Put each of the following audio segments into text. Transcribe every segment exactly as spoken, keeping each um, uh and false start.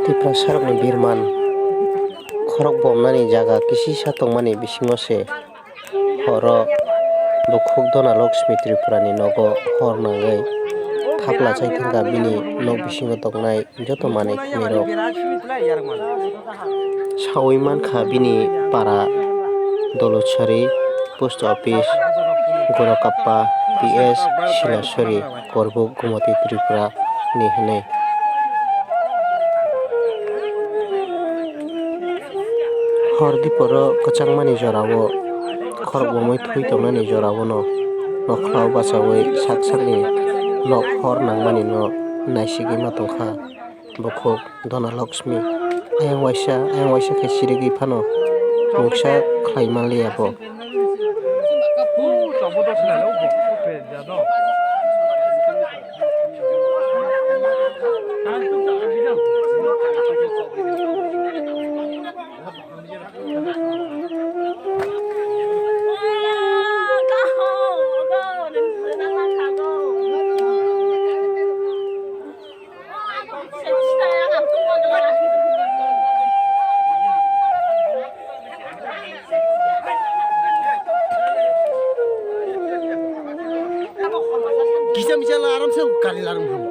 Tiprasarokni birman khorok bomnani jaga kisisa tongmani bisingo se horo bukhuk Dona Lakshmi Tripurani nogo hor nangwi thapla chai thangkha bini nok bisingo tongnai joto manwi khwnirok. Saui mankha bini para Doluchari, Post Office, Gorakappa, P S, Silasori, Korbuk, Gumoti Tripura ni hwnwi. Hor diporo kwchangmani jorao khorok bomwi thwi tongnani joraono nokhla bachaui sak sakni nok hor nangmani no naisigwi ma tongkha. Bukhuk Dona Lakshmi ayang waisa, ayang waisa khe chirigwi phano mungsa khlai manliya bo. Kisa misa la aram se kari larung ham.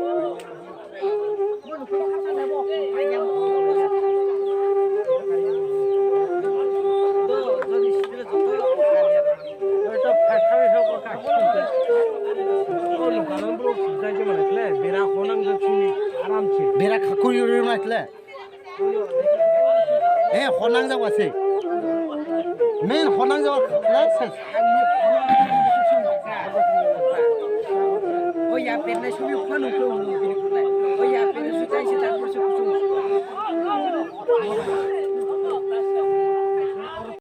Bera khakui rwna khle. Eh, honang jak wasi. Men honang jak wasi. Oya pernai sumi khanu ko. Oya pernai sutai se tak kursu kursu.